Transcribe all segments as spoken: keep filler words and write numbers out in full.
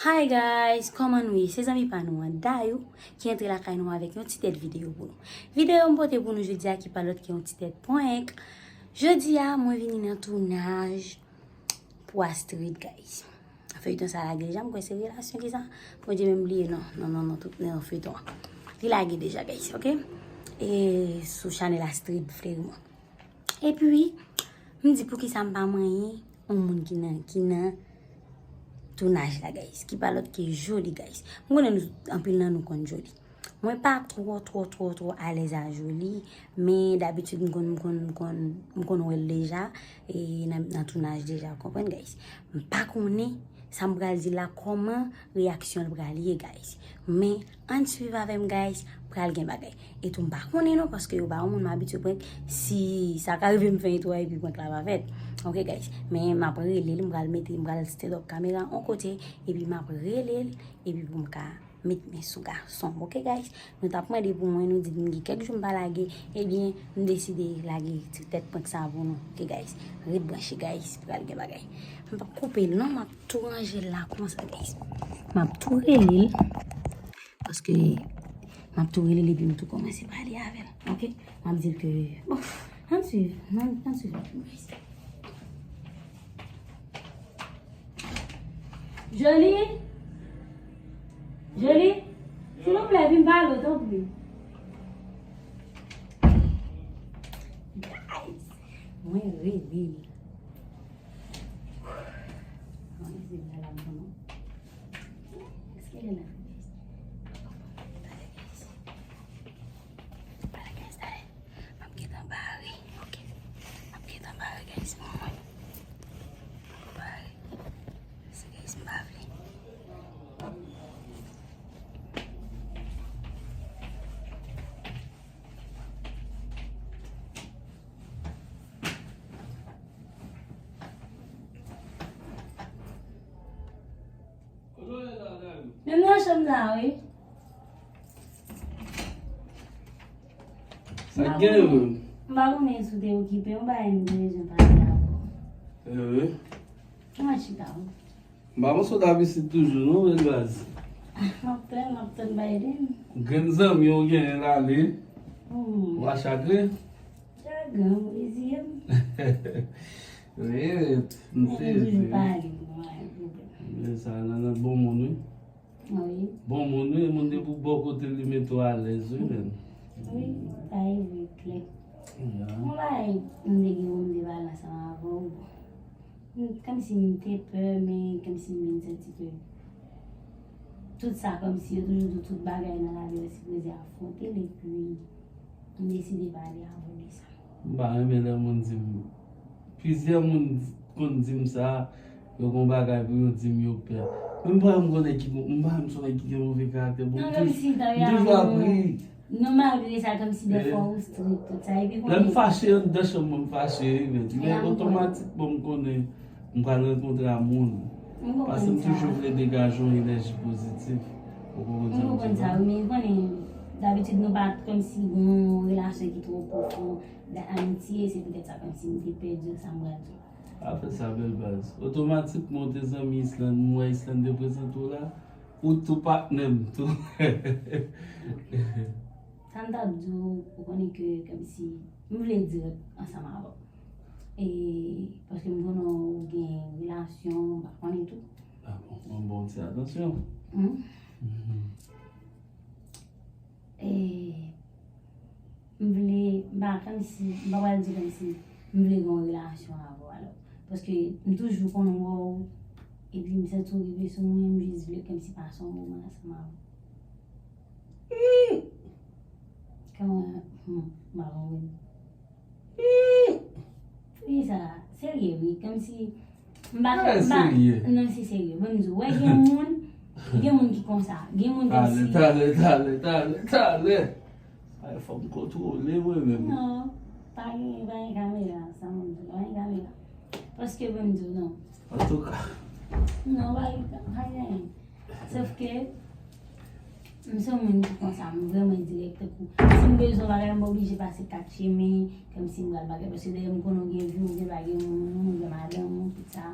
Hi guys, kòman nou ye? Se zanmi pa nou an, Dayou, ki antre lakay nou avèk yon ti tèt videyo pou nou. Videyo m pote pou nou jodi a ki pa lòt ke yon ti tèt prank. Jodi a, mwen vini nan tounaj pou Astrid, guys. Feyton sa lage deja, m kwè se relasyon ki sa. Bondye menm bliye, non, non, non, non, tout nan feyton an. Li lage deja, guys, ok? E sou chanèl Astrid Fleurimond. Epi, m di poukisa m pa manyen yon moun ki nan, ki nan tounaj la, guys. Ki pa lòt ke Joly, guys. M konnen nou, anpil nan nou konn Joly. Mwen pa twò, twò, twò, twò alèz a Joly, men dabitid m konn, m konn, m konn, m konn wè l deja, e nan, nan tounaj deja, w konprann, guys. M pa konnen sa m pral di la, kòman reyaksyon l pral ye, guys. Men, ann swiv avè m, guys, pral gen bagay. E tou, m pa konnen non, paske yo pa yon moun m abitye prank. Si sa ka rive m fè entwo a, epi prank la pa fèt. Ok, guys. Men, m ap rele l, m pral mete, m pral stand up kamera yon kote, epi m ap rele l, epi pou m ka met men sou gason m, ok, guys? Nou t ap mande pou mwen, nou di m gen kèk jou m pa lage, ebyen, m deside lage ti tèt prank sa pou nou, ok, guys? Ret branche, guys, pral gen bagay. M p ap koupe l, non, m ap tou ranje l la konsa, guys. M ap tou rele l, paske m ap tou rele l, epi m tou kòmanse pale avè l, ok? M ap di l ke, bon, ann swiv, ann, ann swiv avè m, guys. Joly? Joly? Silvouplè, vin pale w, tanpri. Guys, mwen rele. Mwen rele la, mwen. Èske li la? Pale, guys, pale. M ap gentan bare, ok? M ap gentan bare, guys, mwen. M ap bare. Se guys, m pa vle. Menm nan chanm la, wi. Sa k gen, menm? M pa konnen si w te okipe, yon bagay m te bezwen pale avè w. Eh wi. Kòman chita w? M pa panse w t ap isit toujou, non, bèl baz. M ap tann, m ap tann Biden. Grenn zanmi w genyen l ale. Hmm. W a chagren. Chagren, w reziye m. Wi, m sezi. Men nou toujou pale, m pa gen pwoblèm. Men sa, nan, nan bon moun, wi. Wi. Bon moun, wi, moun depi w bò kote l, li mete w alèz, wi, menm. Wi, sa e vre, klè. Ya. Yon bagay, m te gen pou m te pale ansanm avè w. M, kòmsi m te pè, men kòmsi m vin santi ke tout sa, kòmsi yo toujou di w tout bagay nan lavi a sipoze afwonte l, epi m deside pale avè w de sa. M pa renmen lè moun di m, plizyè moun konn di m sa, yo gon bagay pou yo di m yo pè. Men m pa menm konnen ki, m pa menm sonn ki gen move karaktè. Bon, m toujou, m toujou ap ri. Non, malgre sa, kòmsi dèfwa ou strik, tout sa. Epi lè m fache anndan chanm mwen, m fache, wi, men otomatikman m konnen m pral rankontre a moun. Paske m toujou vle degaje yon enèji pozitif. Ou konprann sa m di la? M konprann sa, wi, men ou konnen, dabitid nou pa kòmsi gon relasyon ki twò pwofon, de amitye, se poutèt sa kòmsi m te pè di w sa m pral di w. Pa fè sa, bèl baz. Otomatikman, ou te zanmi Islande, m wè Islande te prezante w la, ou tou patnè m tou. Sa m t ap di w, ou konnen ke kòmsi m vle dirèk ansanm avè w. E, paske m konnen w gen relasyon, m pa konnen tou. Ah bon, mwen ba w ti atansyon. Hmm. Mhm. E, m vle, m pa kòmsi, m pa pral di kòmsi m vle gen yon relasyon avè w, alò. Paske m toujou konn wè w, epi m santi w rive sou mwen, m jis vle kòmsi pase yon moman ansanm avè w. Kòman, hmm, m pa konprann. Wi, sa serye, wi. Kòmsi, m pa, m pa, non, se serye. Ban m di w, wè, gen moun, gen moun ki konsa. Gen moun kòmsi. Talè, talè, talè, talè, talè. Ay, fò m kontwole mwen menm. Non, pa gen, pa gen kamera, sa moun di, pa gen kamera. Paske ban m di w, non. Antouka. Non, pa gen, pa gen anyen. Sòf ke, m se yon moun ki konsa, m vrèman dirèk tankou. Si m bezwen yon bagay, m pa oblije pase kat chemen, kòmsi m pral bagay. Paske dèyè m konnen w gen vi w, w gen bagay, moun, moun, w gen madanm ou, tout sa.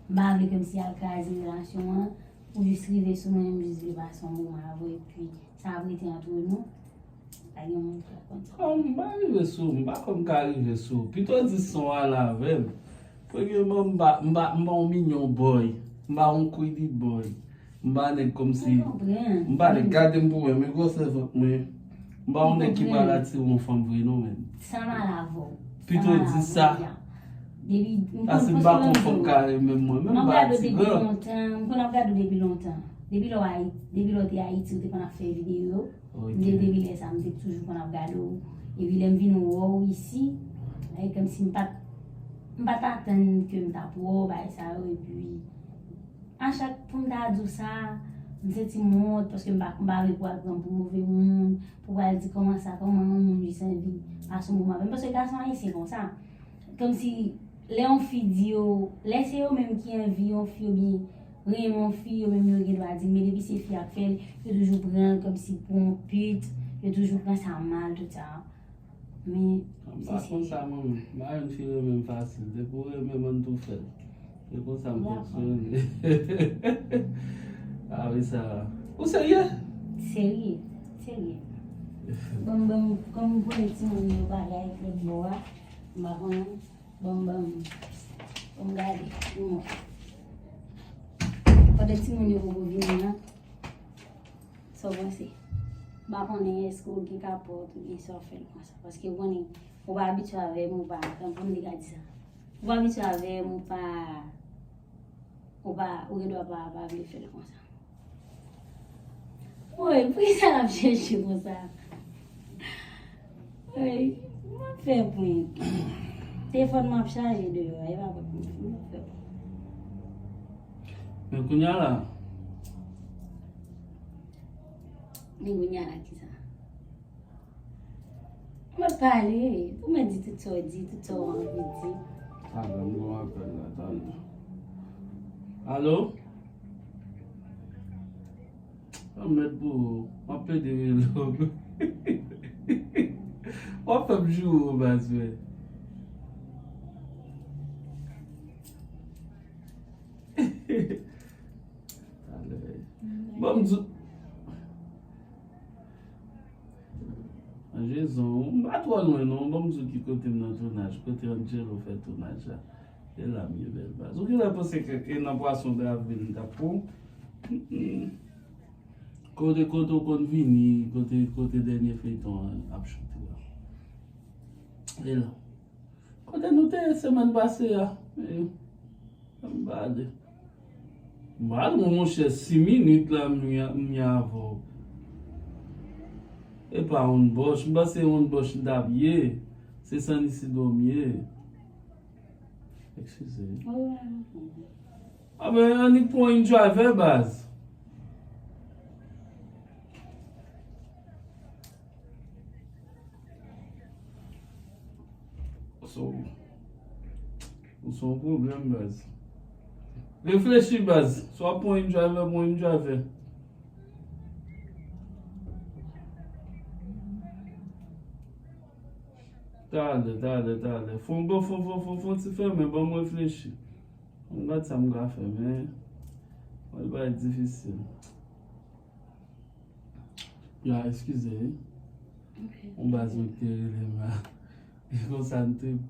M pa vle kòmsi al kraze relasyon an. Ou jis rive sou mwen, m jis vle pase yon moman avè w, epi sa ap rete antre nou. Pa gen moun ki ap konn sa. Ah, m pa rive sou, m pa kwè m ka rive sou. Pito di son ale avè m. Premyèman, m pa, m pa, m pa yon mignon boy. M pa yon greedy boy. M pa nèg kòmsi. M konprann. M pa nèg, gade m pou wè, men gwosè vant mwen. M pa yon nèg ki pral atire yon fanm vre non, men. Sa m ale avè w. Pito di sa. Depi, m konn, paske m pa konn fanm ka renmen mwen, men m pa atire. M ap gade w depi lontan, m konn ap gade w depi lontan. Depi lè w Ayiti, depi lè w te Ayiti, ou te konn ap fè videyo. Ok. M te, depi lè sa, m te toujou konn ap gade w. Epi lè m vin wè w isi, e kòmsi m pa t, m pa t atann ke m t ap wè w, bagay sa yo, epi a chak pou m ta di w sa, m santi m wont, paske m pa, m pa vle pou al pran pou move moun, pou al di kòman sa, kòman yon moun jis anvi pase yon moman avè m. Paske gason ayisyen konsa. Kòmsi lè yon fi di yo, lè se yo menm ki anvi yon fi oubyen renmen yon fi, yo menm yo gen dwa di l, men depi se fi ap fè l, yo toujou pran l kòmsi pou yon pit, yo toujou pran sa mal, tout sa. Men, m pa konn sa mwen menm. M pa yon fi renmen m fasil. Depi w renmen m, ann tou fè l. Se konsa m fonksyone. Ah wi, Sarah. Ou serye? Serye. Serye. Bon, bon, kòm m konnen timoun yo bagay lòt bò a, m pa konnen. Bon, bon. Bon, gade. Bon. Pandan timoun yo poko vini an, sa w panse? M pa konnen èske w gen kapòt oubyen sa w fè l konsa. Paske w konnen, ou pa abitye avè m, ou pa, tankou m te ka di sa. Ou pa abitye avè m, ou pa, ou pa, ou gen dwa pa, pa vle fè l konsa. Woy, poukisa l ap chèche konsa? Woy, m ap fè prank. Telefòn mwen ap chaje deyò a, e pa prank mwen, m ap fè prank. Men kounye a la. Men kounye a la kisa? Mwen pale, ou mèt di tout sa w di, tout sa w anvi di. Talè, m gon apèl la, talè. Alo? Anmèd pou ou, m ap plede rele w. W ap fè m joure w, baz, men. Talè. Bon, m di w. An Jezi, m pa twò lwen non. Bon, m di w ki kote m nan tounaj, kote Angelo fè tounaj la. E la m ye bèl baz. Ou genlè panse ke e nan pwason Dravil m t ap pran w. Mm, mm. Kote, kote w konn vini, kote, kote dènye feyton an ap choute a. E la. Kote nou te ye semèn pase a? E, ann gade. Mal, monchè, sis minit la, m ye, m ye avè w. E pa yon bòch, m panse yon bòch m t ap ye. Se San Isidro m ye. Eskize. Wi, wi, wi. A ben, annik pran yon driver, baz. So, ou se yon pwoblèm, baz. Reflechi, baz. Swa pran yon driver, pran yon driver. Talè, talè, talè. Fon, bon, fon, fon, fon, fon ti fèmen, ban m reflechi. M gad sa m ka fè, men mwen bay difisil. Ya, eskize, wi. Ok. Yon baz mwen ki te rele m la. E konsa n trip.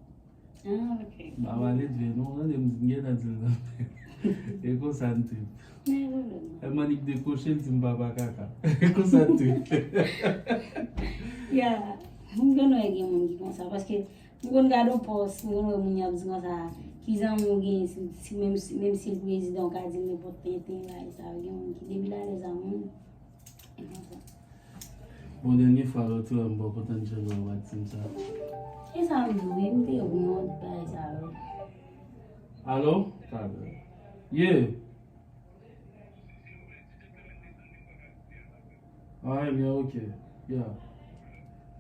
Ah, ok. M pa mal edve, non, tande m gentan di l nan. E konsa n trip. Men pwoblèm. E m annik dekwoche, l di m papa kaka. E konsa n trip. Ya, m konn wè gen moun ki konsa, paske m konn gade yon pòs, m konn wè moun y ap di konsa, ki zanmi w gen, si, si, menm, si, menm si l prezidan, w ka di l nenpòt tenten, bagay sa yo, gen moun ki depi l alèz a moun, e konsa. Bon, dènye fwa lè w te wè m bò kote Angelo a, w pa t di m sa. E sa m di w, wi, m te wont bagay sa yo. Alo? Talè. Yeah. Ah, ebyen, ok. Ya.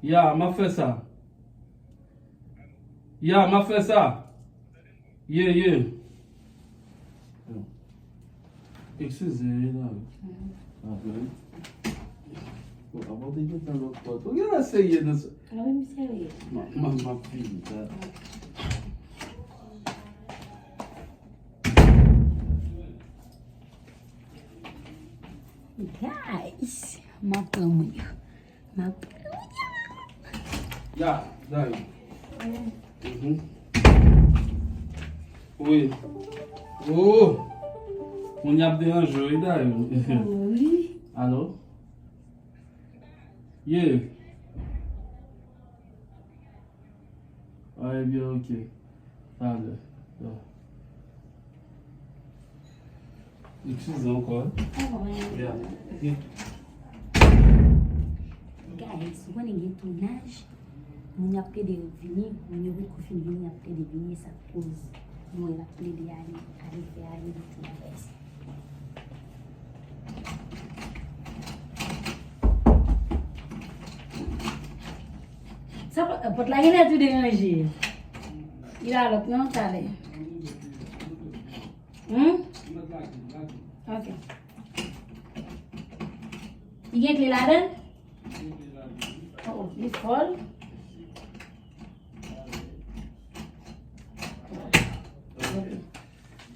Ya, m ap fè sa. Ya, m ap fè sa. Ye, ye. Eskize, wi, la. Apre. Bon, avan te gentan lòt pòt. Ou genlè serye nan sa. Wi, m serye. M ap, m ap, m ap fini sa. Ok. Guys, m ap pran moun yo. M ap pran moun yo. Ya, Dayou. Mhm. Wi. Oh! Moun y ap deranje w, wi, Dayou. Wi. Alo? Yeah. Ah, ebyen, ok. Talè. Yeah. Eskize ankò. Yeah. Yeah. Guys, ou konnen gen tounaj, moun y ap plede vini, moun yo potko fin vini, y ap plede vini, e sa k koz nou wè l ap plede ale, ale fè ale, nou tou bagay sa. Sa pòt, pòt la genlè tou deranje. Li la lòt non, talè. Hmm? Ok. Li gen kle ladan l? Oh, li fò l. Ok.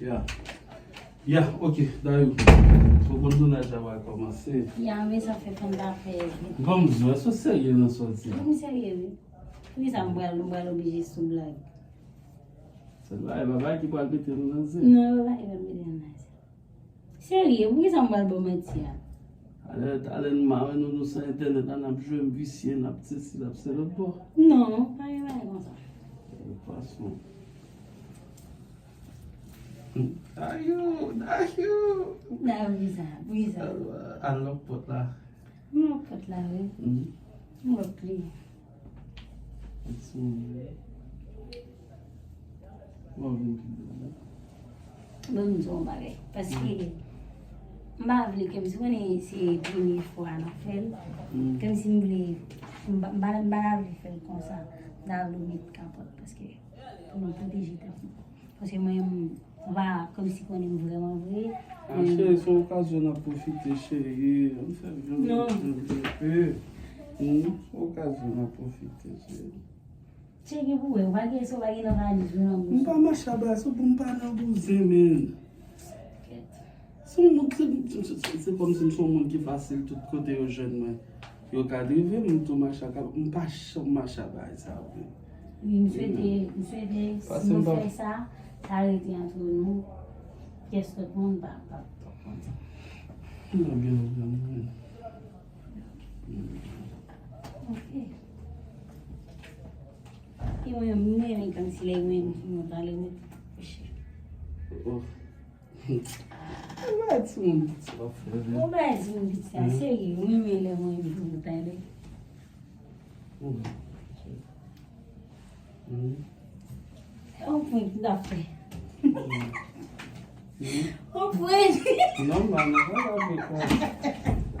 Ya. Ya, ok, Dayou. Ou konn tounaj la va kòmanse. Ya, men sa fè fanm ta pè. Ban m di w, èske w serye nan sa w di a? Wi, m serye, wi. Poukisa m pral, m pral oblije sou blag? Se bagay, bagay ki pral mete nou nan zen. Non, bagay ki pral mete nou nan zen. Serye, poukisa m pral ba w manti a? Talè, talè n mare nou, nou sou entènèt la, n ap jwe, n visye, n ap sesi, n ap se lòt bò. Non, pa gen bagay konsa. E, fason. Dayou, Dayou. Dayou, poukisa, poukisa? Al, al lòk pòt la. M lòk pòt la, wi. Mhm. M lòk li. Bon, m di yon bagay. Paske m pa vle, kòmsi konnen se premye fwa n ap fè l. Kòmsi m vle, m pa, m pa, m pa ta vle fè l konsa. M ta vle met kapòt paske pou nou pwoteje tèt nou. Paske mwen, m pa kòmsi konnen m vrèman vre. Ah, cheri, se yon okazyon n ap pwofite, cheri. Ann fè vye, vye, vye. Hmm, se yon okazyon n ap pwofite, cheri. Cheri, pou wè, ou pa gen, si ou pa gen nan valiz ou nan bouch. M pa mache a bagay, se pou m pa nan bouzen, men. Kèt. Se yon moun, se, se, se, se kòmsi m se yon moun ki fasil tout kote yo jwenn mwen. Yo ka drive m, m tou mache ak, m pa janm mache ak bagay sa yo vre. Wi, m swete, m swete, si nou fè sa, sa rete antre nou. Pyès lòt moun pa, pa, pa konn sa. M ap byen, m ap byen, m ap byen. Ok. E mwen, m renmen kòmsi lè mwen, mwen pale, mwen kouche. Oh. Ou bay timoun piti w ap fè, men. Ou bay timoun piti a, serye, ou renmen lè mwen di w tande. Ou bay. Hmm. Se yon prank m t ap fè. Hmm. Yon prank. Non, man, nou pa ka fè sa.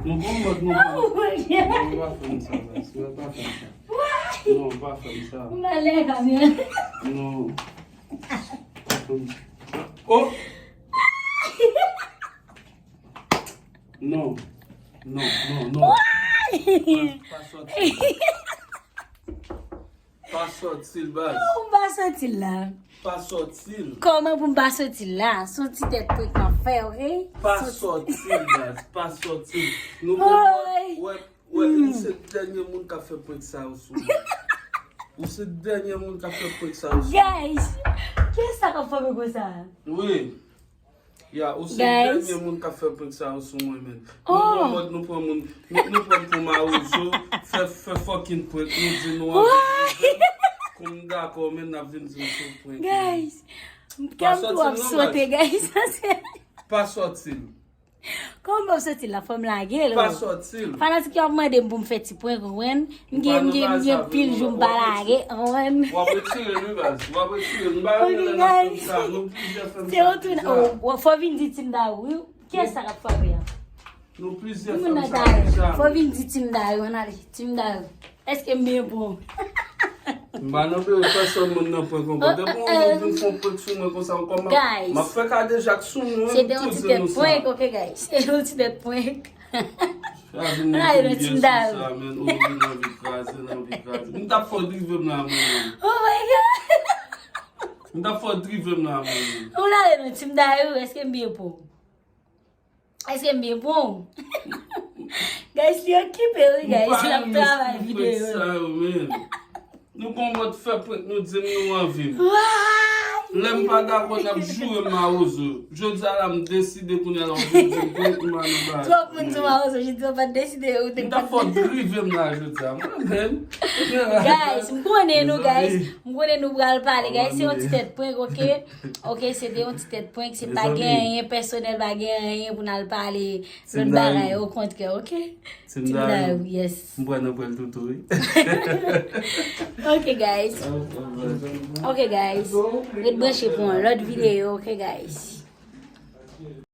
Nou pa mòd, nou pa. Yon prank. Non, nou pa fè sa, guys. Nou pa fè sa. Why? Non, pa fè sa. Ou malè, kamera. Non. Oh! Non. Non, non, non. Pa, pa sòti. Pa sòti l, baz. Kòman pou m pa sòti l la? Pa sòti l. Kòman pou m pa sòti l la? Se yon ti tèt prank m ap fè, ok? Pa sòti l, baz. Pa sòti l. Nou gen wè, wè, wè, ou se dènye moun k ap fè prank sa yo sou mwen. Ou se dènye moun k ap fè prank sa yo sou mwen. Guys, kiyès sa k ap fè prank konsa? Wi. Ya, ou se dènye moun k ap fè prank sa yo sou mwen, men. Nou pran mòd, nou pran moun, nou, nou pran pou mawozo, fè, fè fucking prank, nou di nou anvi, nou di, kou m dakò, men n ap vin di m se prank. Guys, kè m tou ap sote, guys. Pa sòti l. Kòman m p ap sòti l la? Fò m lage l. Pa sòti l. Fanatik yo ap mande m pou m fè ti prank, konprann? M gen, m gen, m gen pil jou m pa lage, konprann? W ap retire l, wi, baz. W ap retire l. M pa renmen lè n ap fè m sa. Nou plizyè fè m sa deja. Se yon toune. Fò w vin di Team Dayou, wi. Kiyès sa k ap frape a? Nou plizyè fè m sa deja. Fò w vin di Team Dayou, ann ale. Team Dayou. Èske m byen pran w? M pa nan bezwen pèsonn moun nan prank ankò. Depi yon moun vin fè yon prank sou mwen konsa ankò, m ap, m ap fè kadejak sou nou, wi, m tou di nou sa. Se te yon ti tèt prank, ok, guys? Se te yon ti tèt prank. Kraze moun pou byen sou sa, men, ou vin anvi kraze, l anvi kraze. M t ap fè w drive m la, mwen menm. Oh my God! M t ap fè w drive m la, mwen menm. Ou la, non, Team Dayou, èske m byen pran w? Èske m byen pran w? Guys, li okipe, wi, guys. L ap travay videyo. Nou gon mòd fè prank, nou di m nou anvi m. Lè m pa dakò, n ap joure m mawozo. Jodi a la, m deside kounye a la, ou vin di m prank, m pa nan bagay. Twòp moun sou mawozo, jodi a, ou pa t deside, ou te. M t ap fè w drive m la jodi a. Mwen menm. Guys, m konnen nou, guys. M konnen nou pral pale, guys. Se yon ti tèt prank, ok? Ok, se te yon ti tèt prank. Se pa gen anyen pèsonèl, pa gen anyen pou n al pale lòt bagay, okontrè, ok? Ti Mdayou, yes. M pral nan pral toutou, wi. Ok, guys. Ok, guys. Ret branche pou yon lòt videyo, ok, guys.